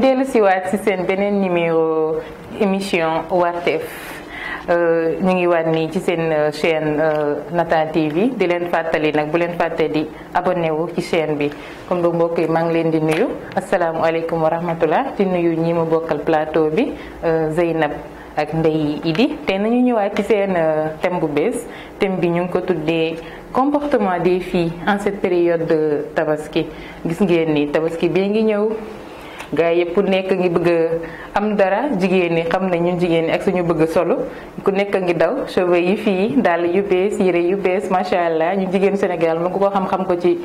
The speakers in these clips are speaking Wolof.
dellu siwaat ci seen beneen numéro émission Wartef ñu ngi waat nii ci seen chaîne Natal TV di leen fàttali nag bu leen fàtte di abonné wu ci chaîne bi comme do mbokk yi maa ngi leen di nuyu asalaamualeykum wa rahmatullah di nuyu ñi ma bokkal plateau bi Zeynab ak Ndeye Idi te nañu ñëwaat ci seen thème bu bees thème bi ñu ngi ko tuddee comportement des filles en cette période de tabaski gis ngeen ni tabaski bii ngi ñëw gaa yëpp ku nekk ngi bëgg am dara jigéen ñi xam ne ñun jigéen ñi ak suñu bëgg solo ku nekk ngi daw cheveux yi fii dàll yu bees yére yu bees macha allah ñu jigéen Sénégal mu ko xam-xam ko ci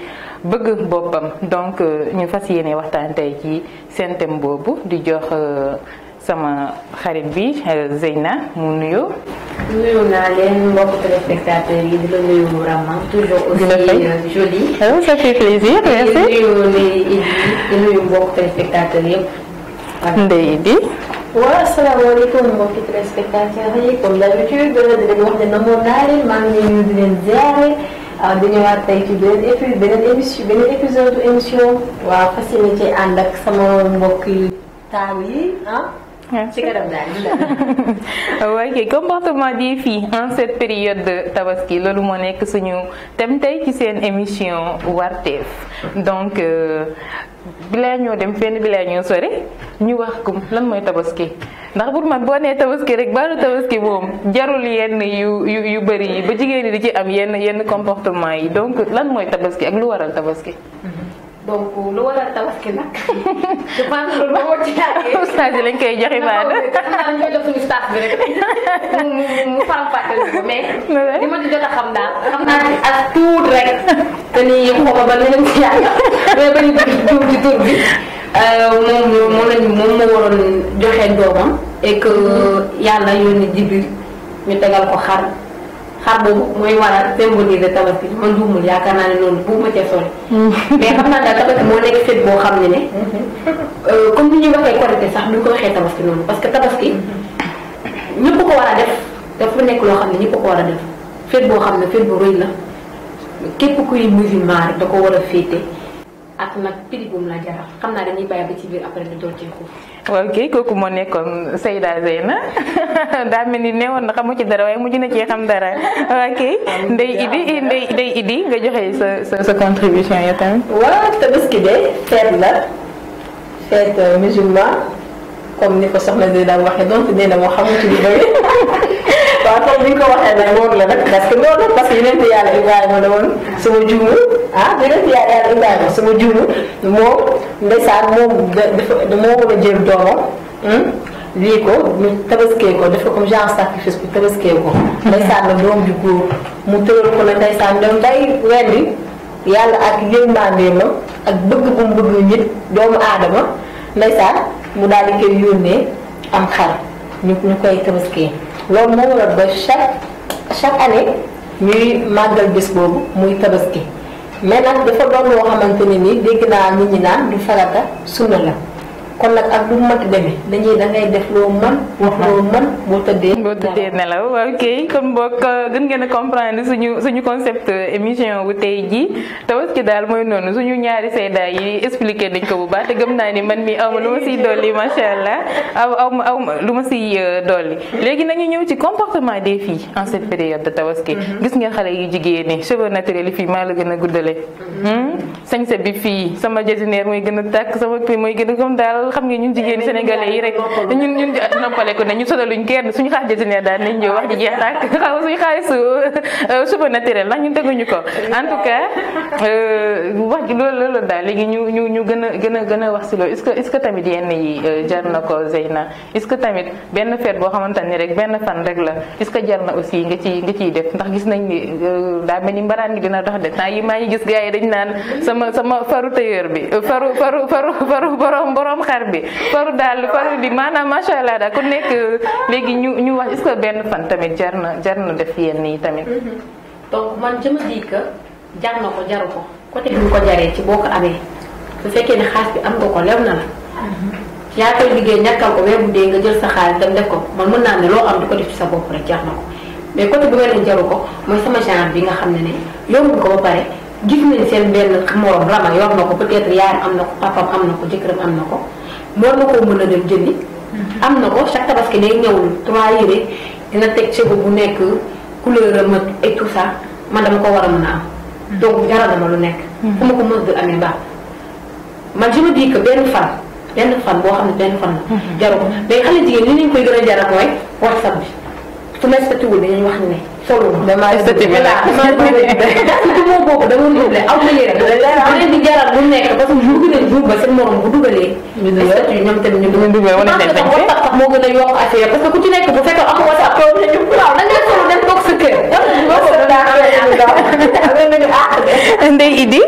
bëgg boppam donc ñu fas yéene waxtaan tey ci seen thème boobu di jox sama xarit bi Zeyna mu nuyu. nuyu naa leen mbokk téléspectateurs yi di la nuyu Rama toujours aussi jolie. Ça fait plaisir merci. di nuyu mbokk téléspectateurs yëpp. Ndeye Idi. waaw asalaamaaleykum mbokki téléspectateurs yi comme d'habitude di leen wax ne namoon naa leen maa ngi nuyu di leen ziare di ñëwaat tey ci beneen épisode émission waaw fas yéene ci ànd ak sama mbokki taaw yi ci kanam daal ok comportement des filles en cette période de tabaski loolu moo nekk suñu thème tey ci seen émission Wartef donc bilaa ñoo dem fenn bilaa ñoo sore ñu wax ko lan mooy tabaski ndax pour man boo nee tabaski rek baalu tabaski moom jarul yenn yu bëri yi ba jigéen ñi di ci am yenn comportement yi donc lan mooy tabaski ak lu waral tabaski. donc lu waral tabaski nag je pense que loolu moo ci laajee. ustaas yi lañ koy joxe baal. xam naa dañu koy jox suñu staff bi rek mu faram-fàcceel ko mais. li ma ci jot a xam daal xam naa ci as tuut rek. te ni xaw ma ba leneen ci yàlla mais ba ñu jiw ci tur bi moom moo waroon joxe doomam et que yàlla yónni Jibril ñu tegal ko xar boobu mooy waral symboliser tabaski man duumul yaakaar naa ne noonu bu ma cee sori. mais xam naa daal tabaski moo nekk fête boo xam ne comme ni ñuy waxee Korité sax duñ ko waxee tabaski noonu parce que tabaski ñëpp ko war a def dafa nekk loo xam ne ñëpp ko war a def fête boo xam ne fête bu rëy la képp kuy musulman rek da ko war a féete ak nag prix bu mu la jaral xam naa dañuy bàyyi ba ci biir après ñu doon ci xuuf. ok kooku moo nekkoon Seyda Zeyna daa mel ni newoon na xamu ci dara waaye mujj na cee xam dara ok Ndeye Idi nga joxe sa contribution yow tamit. waaw tabaski de fête la fête musulman comme ni ko soxna Zeyna waxee donc nee na moo xamu ci lu bëri waaw comme ni nga ko waxee nag wóor la nag parce que loolu parce que yonent yàlla Ibrahima la woon sama juumu yonent yàlla Ibrahima sama juumu moom ndeysaan moom dafa moo war a jël doomam lii ko ñu tabaskee ko def ko comme genre sacrifice bu tabaskee ko ndeysaan la doom ju góor mu tëral ko la ndeysaan dem day wendi yàlla ak yërmandeem ak bëgg bu mu bëgg nit doomu aadama ndeysaan mu daal di koy yónnee am xar ñu koy tabaskee loolu moo waral ba chaque année ñuy màggal bés boobu muy tabaski mais nag dafa doon loo xamante ne nii dégg naa nit ñi naan du farata sunna la kon nag ak lu mu mënti demee dañuy dangay def loo mën wax loo mën boo tëddee nelaw ok kon boog gën ngeen a comprendre suñu concept émission bu tey jii tabaski daal mooy noonu suñu ñaari Seyda yi expliqué nañ ko bu baax te gëm naa ni man mi awma lu ma siy dolli macha allah awma lu ma siy dolli léegi nañu ñëw ci comportement des filles en cette période de tabaski gis ngeen xale yu jigéen ñi cheveux naturels yi fii maa la gën a guddale sañse bi fii sama jasineer mooy gën a tàkk sama kii mooy gën a comme daal xam nga ñun jigéen sénégalais yi rek ñun noppale ko ne ñu sonaluñ kenn suñu xaaj jasineer daal nañ ñëw wax ji jeex tàkk xaw suñu xaalisu cheveux naturel ndax ñun teguñu ko en tout cas wax ji loolu daal léegi ñu gën a wax si loolu est-ce que tamit yenn yi jar na ko Zeyna est-ce que tamit benn fête boo xamante ni rek benn fan rek la est-ce que jar na aussi nga ciy def ndax gis nañ ni daa mel ni mbaraan gi dina dox de temps yi maa ngi gis gars yi dañ naan sama faru tailleur bi faru borom xar bi faru daal faru di maanaam macha allah daal ku nekk léegi ñu wax est-ce que benn fan tamit jar na def yenn yi tamit. donc man je me dis que jar na ko jaru ko côté bi ñu ko jaree ci boo ko amee su fekkee ne xaalis bi am nga ko lew na la. yaa koy liggéey ñàkkal ko weer bu dee nga jël sa xaalis dem def ko man mën naa ne loo am di ko def ci sa bopp rek jar na ko mais côté bi nga leen jaru ko mooy sama genre bi nga xam ne yomb ko ba pare. gis nañ seen benn morom rama yor na ko peut-être yaayam am na ko papam am na ko jëkkëram am na ko war na koo mën a dem jëndi. am na ko chaque tabaski day ñëwul 3 yére dina teg cheveux bu nekk couleur am et tout ça man dama ko war a mën a am. donc jaral na ma lu nekk. fu ma ko mën di amee baax man je me dis que benn fan boo xam ne benn fan la. jaru ko mais xale jigéen li ñu koy gën a jaral mooy WhatsApp bi su ma statut dañuy wax ne solo ma. damaa statut bi la moo boobu dama doublé aw ma yére. da leen di jaral lu nekk parce que bu gën a duub ba seen morom bu dugalee. statut ñoom tamit ñu dugal wala seen sañ sax moo gën a yokk affaire parce que ku ci nekk bu fekkee am WhatsApp toog nañu waaw da ngay solo dem toog sa kër. Ndeye Idy.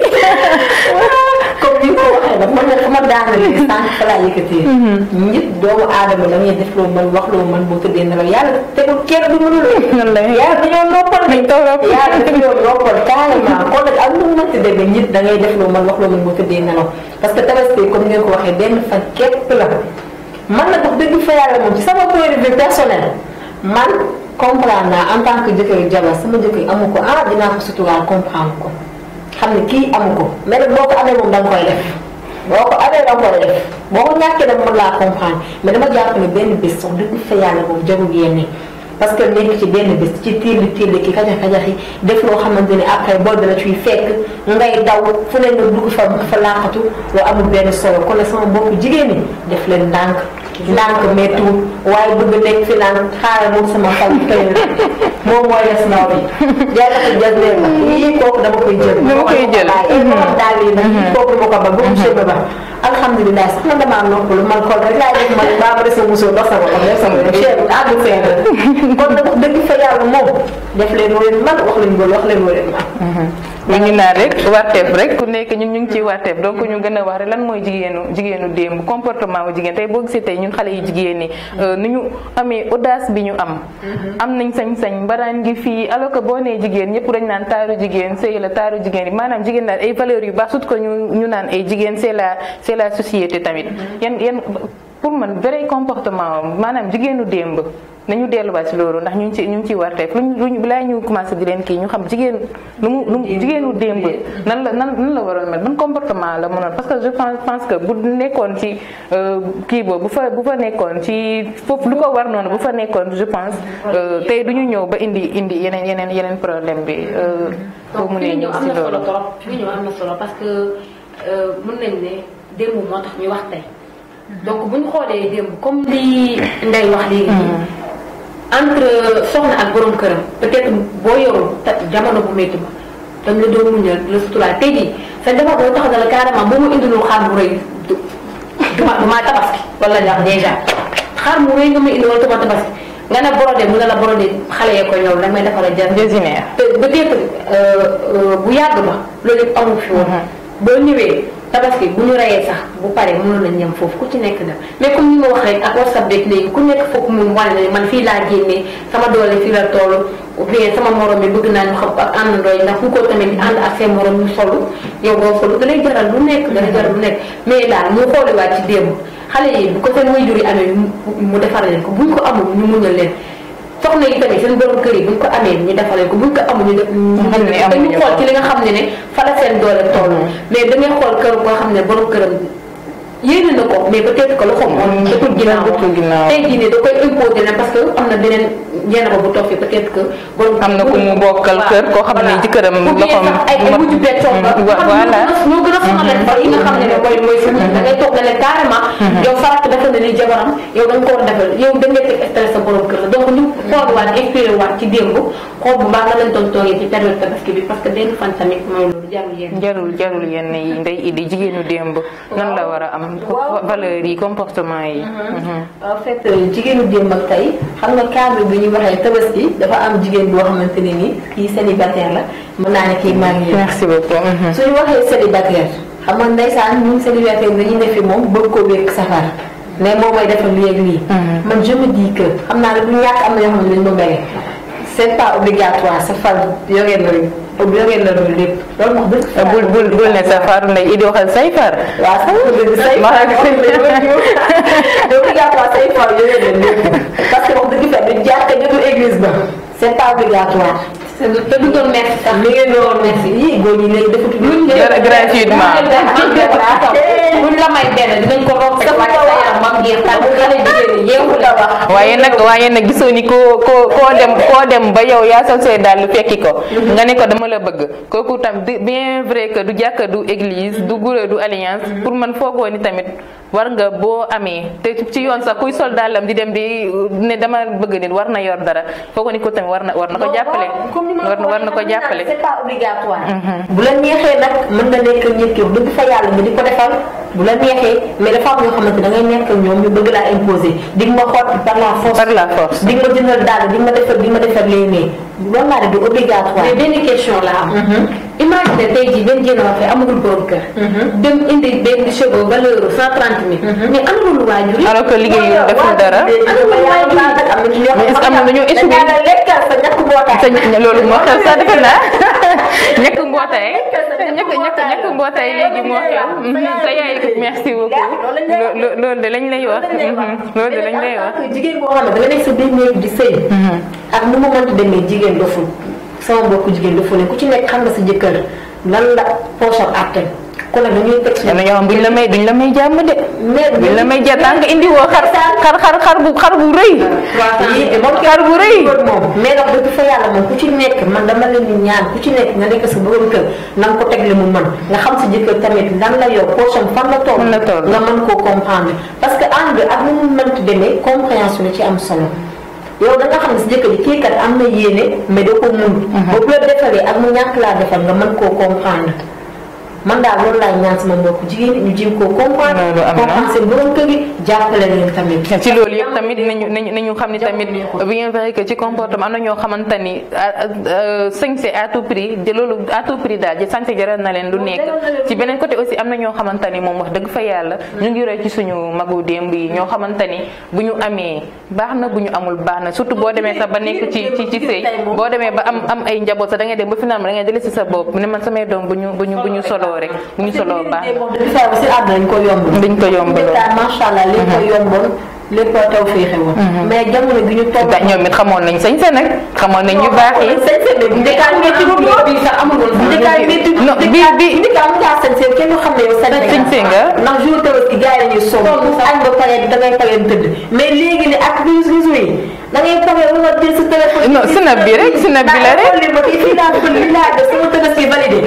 comme ni nga ko waxee nag man nag fu ma daanalee sànq fa laa yëkkatee. nit doomu aadama da ngay def loo mën wax loo mën boo tëddee nelaw yàlla tegul kenn du mënul yàlla dañoo noppal yàlla dañoo noppal carrément kon nag ak lu mu mënti dégg nit da ngay def loo mën wax loo mën boo tëddee nelaw parce que tabaski comme ngeen ko waxee benn fan képp la man nag wax dëgg fa yàlla moom ci sama point de vue personnel man comprendre naa en tant que jëkkër jabar sama jëkkër amu ko dinaa ko suturaal comprendre ko xam ne kii amu ko mais nag boo ko amee moom da nga koy def boo ko amee da nga koy def boo ko ñàkkee nag mën laa comprendre mais dama jàpp ne benn bés sax dëgg fa yàlla moom jarul yenn parce que nekk ci benn bés ci tiirli ki kajax-kajax yi def loo xamante ne après boo dala ciy fekk ngay daw fu ne nga dugg fa laqatu loo amul benn solo kon la sama bopp jigéen ñi def leen ndànk méttiwul waaye bëgg nekk fi naan xaaral moom sama xol tey moom mooy des naw bi jaakatu jas leen la yii kooku dama koy jël daal yi nag kooku ma ko ba ba monsieur ba alhamdulilah sax man damaa noppalu man kon rek laa def man baa ma dese musoo dox sama xam def sama cher àggu fenn kon nag dëgg fa yàlla moom def leen woo leen man wax leen bool wax leen woo leen man ñu ngi naan rek warteef rek ku nekk ñun ñu ngi ciy warteef donc ñu gën a wax rek lan mooy jigéenu démb comportement wu jigéen tey boo gisee tey ñun xale yu jigéen ñi ni ñu amee audace bi ñu am nañ sañ-sañ mbaraan ngi fii alors que boo nee jigéen ñëpp dañ naan taaru jigéen sëy la taaru jigéen yi maanaam jigéen daal ay valeurs yu baax surtout que ñu naan ay jigéen c'est la société tamit yan pour man vrai comportement maanaam jigéenu démb nañu delluwaat ci loolu ndax ñu ngi ciy warteef luñu balaa ñu commencé di leen kii ñu xam jigéen lu mu jigéenu démb nan la waroon mel ban comportement la mënoon parce que je pense que bu nekkoon ci kii boobu bu fa nekkoon ci foofu lu ko war noonu bu fa nekkoon je pense tey du ñu ñëw ba indi yeneen problème bi foofu mu ne ñëw ci loolu fi ñëw am na solo parce que mën nañ ne démb moo tax ñu wax tey donc bu ñu xoolee démb comme li Ndeye wax léegi entre soxna ak borom këram peut-être boo yorul jamono bu métti ba dañ la doon muñal la suturaal tey jii sa jabar boo tax na la carrément boo ma indilul xaar bu rëy duma tabaski wala ndax déjà xaar mu rëy nga ma indi wala duma tabaski nga ne brodé mu ne la brodé xale yee ko ñëw nag may defal jar désinéer te peut-être bu yàgg ba loolu yëpp amu fi woon boo ñëwee tabaski bu ñu reyee sax bu paree mënoon nañ ñam foofu ku ci nekk na mais comme ni ma wax rek ak WhatsApp beeg léegi ku nekk foofu moom wane na man fii laa génnee sama doole fii la toll ou bien sama morom bi bëgg naa ñu xam ak àndandoo yi ndax bu ko tamit di ànd ak seen morom ñu solu yow boo solu da lay jaral lu nekk mais daal mu xooliwaat ci démb xale yi bu ko seen waajur yi amee mu defar leen ko buñ ko amul ñu muñal leen soxna yi tamit seen borom kër yi buñ ko amee ñu defalee ko buñ ko amul ñu def dañu xool ci li nga xam ne fa la seen doole toll mais da ngay xool kër koo xam ne borom këram yéene na ko mais peut-être que loxo moom dëkkul ginnaaw tey jii ne da koy imposer ne parce que am na beneen yenn ba bu toog peut-être que borom am na ku mu bokkal kër koo xam ne jëkkëram loxoom ay mujj bee toog voilà ñoo gën a sonal fa yi nga xam ne mooy si da ngay toog ne leen carrément yow sarak dafa ne li jabaram yow da nga ko war defal yow da ngay teg stress sa borom kër la donc ñu xoolwaat inspiré waat ci démb xool bu baax na lañ doon toogee ci période tabaski bi parce que benn fan tamit mooy loolu jarul yenn yi Ndeye Idy jigéenu démb nan la war a am valeurs yi comportement yi en fait jigéenu démb ak tey xam nga cadre bi ñu waxee tabaski dafa am jigéen boo xamante ne ni kii célibataire la mën naa ne kii marié merci beaucoup suñu waxee célibataire xam nga ndeysaan ñun célibataire dañuy ne fi moom bëgg ko wékk safar mais moom mooy defal lii ak lii man je me dis que xam naa ne bu ñàkk am na yoo xam ne dañ ma mere c'est pas obligatoire sa far yoreen la loolu lépp loolu wax dëgg bul ne sa far Ndeye Idy waxal say far waaw say obligatoire say far yoreen la lépp parce que wax dëgg fa du jàkka ñëpp église ba c'est pas obligatoire te du doon merci sax li ngeen doon merci yi góor ñi léegi dafa tudd gratuitement buñ la may benn dinañ ko romb sa yaram mag jeex tal bu xale jigéen ñi yeewu la wax waaye nag gisoo ni koo dem ba yow yaa sol say daal lu fekki ko nga ne ko dama la bëgg kooku tam bien vrai que du jàkka du église du gure du alliance pour man foogoo ni tamit war nga boo amee te ci yoon sax kuy sol daalam di dem di ne dama bëgg nit war na yor dara foogoo ni ko tamit war na ko jàppale war na ko jàppale c'est pas obligatoire bu la neexee nag mën nga nekk nit ki bëgg fa yàlla nga di ko defal bu la neexee mais dafa am ñoo xamante da ngay nekk ñoom ñu bëgg laa imposer di nga ma xotti par la force di nga ma jëndal daal di nga ma defar léegi loolu laa du obligatoire. mais benn question la am. imagine tey jii benn jéem a waxee amagul borom kër. dem indi benn cheveux valeur 130 000. mais amagul waajur yi. alors que liggéey yu deful dara. am na dañoo échoué sa loolu moo xew sax defe naa ñàkk mbootaay ñàkk mbootaay léegi moo xew sa yaay merci beaucoup loolu de lañ lay wax loolu de lañ lay wax jigéen boo xam ne da nga nekk sa biir néeg di sëy ak nu mu mënti demee jigéen doful sama mbokku jigéen doful ne ku ci nekk xam nga sa jëkkër lan la poche am àttan kon nag dañuy teg am na ñoo xam duñ la may jàmm de duñ la may jàmm tànk indi woo xar bu rëy xar bu rëy moom mais nag dëgg fa yàlla moom ku ci nekk man dama leen di ñaan ku ci nekk nga nekk sa borom kër na nga ko tegle mu mën nga xam sa jëkkër tamit lan la yow poche am fan la toll nga mën koo comprendre parce que ànd ak nu mu mënti demee compréhension la ci am solo yow da nga xam ne si jëkkër ji kii kat am na yéene mais da ko mun boobu la defaree ak mu ñàkk laa defal nga mën koo comprendre man daal loolu laay ñaan sama mbokk jigéen ñi ñu jéem koo comprendre. loolu am na comprendre seen borom kër gi jàppale leen tamit. ci loolu yëpp tamit nañu xam ni tamit bien vrai que ci comportement am na ñoo xamante ni sañse à tout prix loolu à tout prix daal sañse jaral na leen lu nekk. ci beneen côté aussi am na ñoo xamante ni moom wax dëgg fa yàlla ñu ngi roy ci suñu magu démb yi ñoo xamante ni bu ñu amee baax na bu ñu amul baax na surtout boo demee sax ba nekk ci sëy boo demee ba am ay njaboot sax da ngay dem ba finalement da ngay jëlee si sa bopp ne man samay doom bu ñu solo rek bu ñu solo baax si àdduna dañ ko yomb macha allah lépp ko yomboon lépp taw fii xewoon mais jamono gi ñu toog ñoom it xamoon nañ sañse nag xamoon nañ ñu baax yi ndekaay métti bi sax amul woon ndekaay métti non bi ndekaay mu ngaa sañse kenn xam ne yow sañse nga ndax jour Tabaski gars yi dañuy sonn añ ba pare dangay pare tëdd mais léegi ne ak réseau yi da ngay pare wala jël sa téléphone non sinab bi la rek fii laa sama Tabaski validé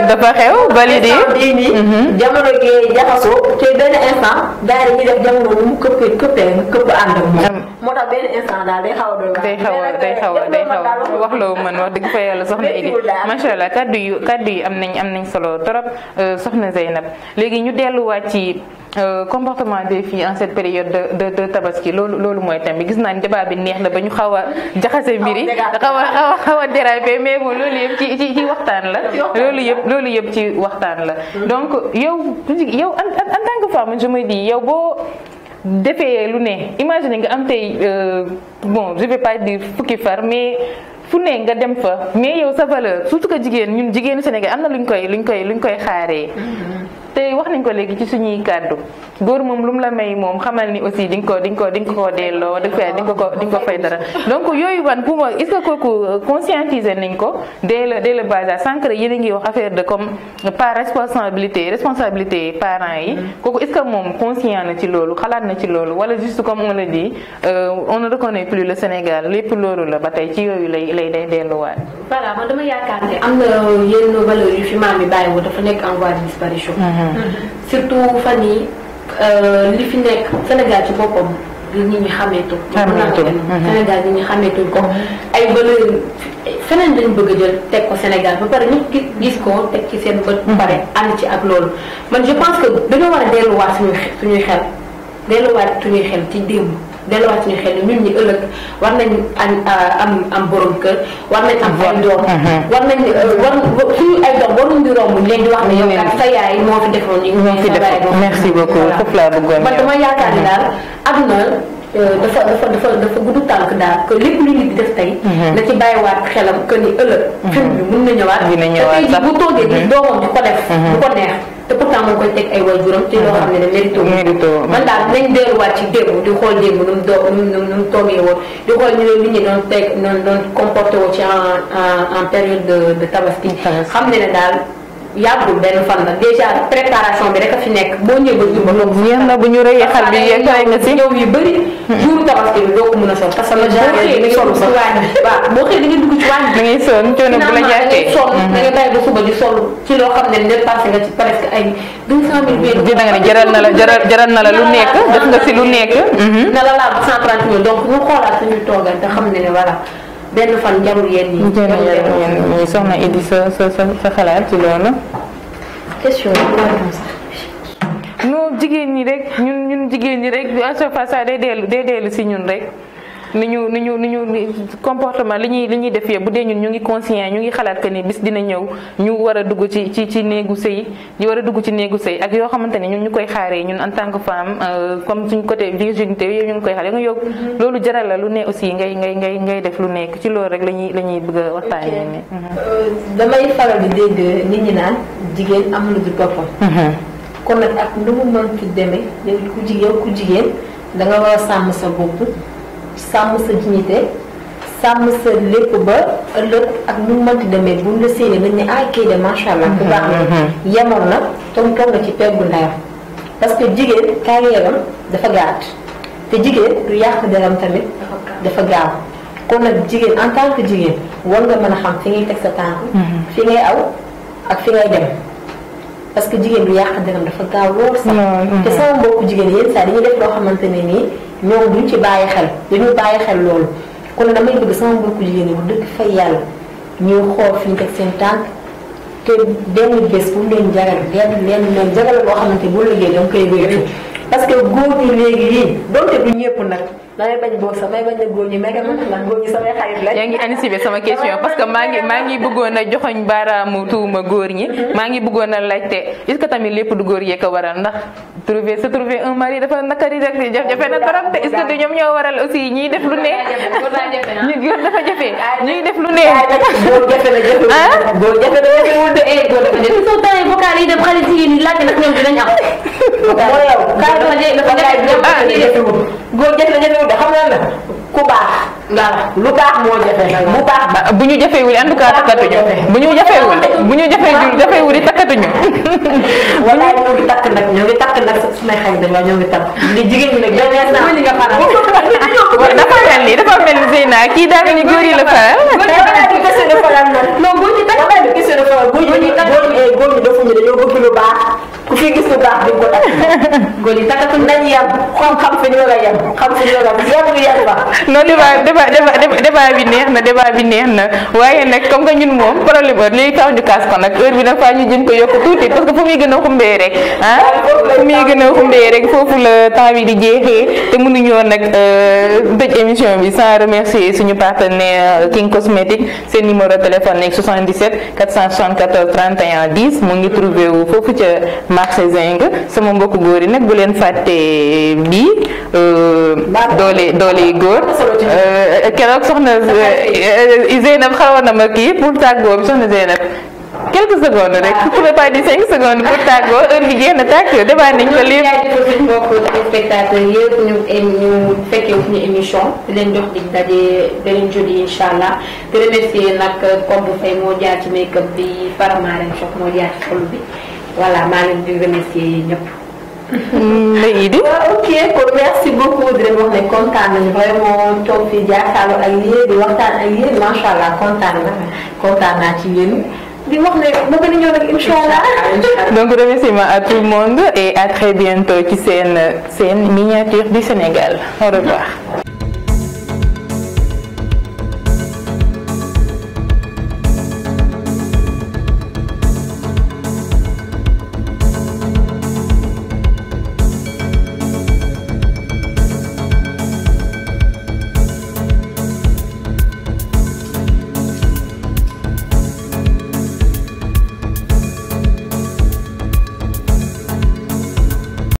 dafa xew validé jamono gi jaxasoo te benn instant gars yi dañuy def jamono mu këpp ànd ak moom moo tax benn instant daal day xaw a day xaw a wax loo mën wax dëgg fa yàlla soxna Idi macha allah kaddu yi am nañ solo trop soxna Zeynab léegi ñu delluwaat ci comportement des filles en cette période de tabaski loolu mooy thème bi gis naa ni débat bi neex na ba ñu xaw a jaxase mbir yi xaw a déraper mais bon loolu yëpp ci waxtaan la loolu yëpp ci waxtaan la donc yow en tant que femme je me dis yow boo defee lu ne imagine nga am tey bon je vais pas dire fukki far mais fu ne nga dem fa mais yow sa valeur surtout que ñun jigéenu Sénégal am na luñ koy xaaree te wax nañ ko léegi ci suñuy kàddu góor moom lu mu la may moom xamal ni aussi di nga ko delloo di nga ko fay dara donc yooyu wan pour moi est-ce que kooku conscientiser nañ ko dès le bas âge sànq rek yéen a ngi wax affaire de comme par responsabilité parents yi kooku est-ce que moom conscient na ci loolu xalaat na ci loolu wala juste comme on le dit on ne reconnaît plus le Sénégal lépp loolu la ba tey ci yooyu lay day delluwaat. voilà man dama yaakaar ne am na yenn valeur yu fi maam yi bàyyiwoo dafa nekk en voie de disparition. surtout fan yi li fi nekk Sénégal ci boppam nit ñi xàmmeetu Sénégal nit ñi xàmmeetuñ ko ay valeur feneen dañ bëgg a jël teg ko Sénégal ba pare nit gis ko teg ci seen bët pare ànd ci ak loolu man je pense que dañoo war a delluwaat suñuy xel ci démb delluwaat suñu xel ñun ñi ëllëg war nañ am borom kër war nañ am ay doom war nañ suñu ay doom waruñ di romb leen di wax ne yow kat sa yaay moo fi defoon ni merci beaucoup foofu laa bëggoon man dama yaakaar ni daal àdduna dafa gudd tànk daal que lépp lu nit di def tey na ci bàyyiwaat xelam que ni ëllëg film bi mën na ñëwaat te tey ji bu toogee gis doomam di ko def bu ko neex te pourtant moo koy teg ay waajuram ci loo xam ne mérito man daal nañ delluwaat ci démb di xool démb nu mu toogee woon di xool ñu ne nit ñi doon comporté woo ci en période de tabaski xam ne daal yàggul benn fan la déjà préparation bi rek a fi nekk boo ñëwee ba yéex na bu ñu rëyee xal bi yegg nga si ñëw yu bëri jour tabaski bi doo ko mën a sol parce que boo xëyee da ngay sol sa waaw boo xëyee da ngay dugg ci wàññi da ngay sonn coono bu la jàkkee da ngay bàyyi ba suba di sol ci loo xam ne dépassé nga ci presque ay 200 000 da nga ne jaral na la lu nekk def nga si lu nekk na la laal 130 000 donc ñu xoolaat suñuy toogal te xam ne voilà benn fan jarul yenn yi soxna Idy sa xalaat ci loolu. question non jigéen ñi rek ñun jigéen ñi rek à chaque fois ça day dellu si ñun rek ni ñu comportement li ñuy def yëpp bu dee ñun ñu ngi conscient ñu ngi xalaat que ni bis dina ñëw ñu war a dugg ci néegu sëy ñu war a dugg ci néegu sëy ak yoo xamante ne ñun ñu koy xaaree ñun en tant que femme comme suñ côté virginité yooyu ñu ngi koy xaaree nga yow loolu jaral la lu ne aussi ngay def lu nekk ci loolu rek la ñuy bëgg a waxtaanee ne damay faral di dégg nit ñi naan jigéen am na du boppam kon nag ak nu mu mënti demee yow ku jigéen da nga war a sàmm sa bopp sàmm sa dignité sàmm sa lépp ba ëllëg ak nu mu mënti demee bu ñu la séenee dañ ne ah kii de macha allah bu baax na yemoon na toog nga ci peggu ndayam parce que jigéen carrière am dafa gàtt te jigéen du yàq deram tamit dafa gaaw kon nag jigéen en tant que jigéen war nga mën a xam fi ngay teg sa tànk fi ngay aw ak fi ngay dem parce que jigéen du yàq deram dafa gaaw lool sax te sama mbokku jigéen yéen saa dañuy def loo xamante ne nii ñoom duñ ci bàyyi xel dañuy bàyyi xel loolu kon nag damay bëgg sama mbokku jigéen ñi bu dëkk fay yàlla ñuy xool fi ñu teg seen tànk te benn bés bu leen jaral leen jagal loo xamante bu liggéey danga koy wéetu parce que góor ñi léegi yii donte du ñëpp nag damay bañ boog sax may bañ a góor ñi mais man nag góor ñi samay xarit la. yaa ngi anticipé sama question parce que maa ngi bëggoon a joxoñ baaraamu tuuma góor ñi maa ngi bëggoon a laajte est-ce que tamit lépp du góor yee ko waral ndax trouver un mari dafa nakari rek jafe na trop te est-ce que du ñoom ñoo waral aussi ñiy def lu ne. góor dafa jafe ñuy def lu ne. góor jafe na jafewul góor jafe na jafewul de góor dafa jafe. soo tawee vocal yi dem xale jigéen ñi laajte nag ñoom dinañ am. mooy yow kaay dafa jafe góor jafe na jafewul de xam nga ku baax. lu baax moo jafe nag bu baax. bu ñu jafewul en tout cas takkatuñu bu ñu jafewul takkatuñu. wala ñoo ngi takk nag sumay xarit dañ waaye ñoo ngi takk li jigéen ñi nag dafa mel ni Zeyna kii daa mel ni góor yi la faral. non góor ñi takk góor ñi defuñu dañoo bëgg lu baax ku fi gis lu baax di ko takk góor ñi takkatu nañ yem xam fi ñu war a yem ba non débat bi neex na waaye nag comme que ñun moom problème heure léegi taw ñu kaas ko nag heure bi nag faa ñu jëm ko yokk tuuti parce que fu muy gën a xumbee rek foofu la temps bi di jeexee te mënuñoo nag tëj émission bi sans remercier suñu partenaire King Cosmétique seen numéro téléphone nekk 77 474 31 10 mu ngi trouvé wu foofu ca marché Zing sama mbokku góor yi nag bu leen fàtte bii doole góor keroog soxna Zeynab xawoon na ma kii pour tàggoo bi soxna Zeynab quelques secondes rek tu pouvais pas dire 5 secondes pour tàggoo heure bi jeex na tàkk débat nañ ko lépp. suñu mbokku téléspectateurs yëpp ñu fekkee suñu émission di leen jox dig daje beneen jeudi incha allah di remercier nag Kombu Faye moo jaar ci make-up bi Faramaren Shop moo jaar ci xol bi voilà maa leen di remercier ñëpp. Idy. ok kon merci beaucoup di leen wax ne kontaan nañu vraiment toog fii jàkkaarloo ak yéen di waxtaan ak yéen macha allah kontaan naa ci yéen. di wax ne ba gën a ñëw nag incha allah. donc remerciements à tout le monde et à très bientôt ci seen miniature du Sénégal au revoir.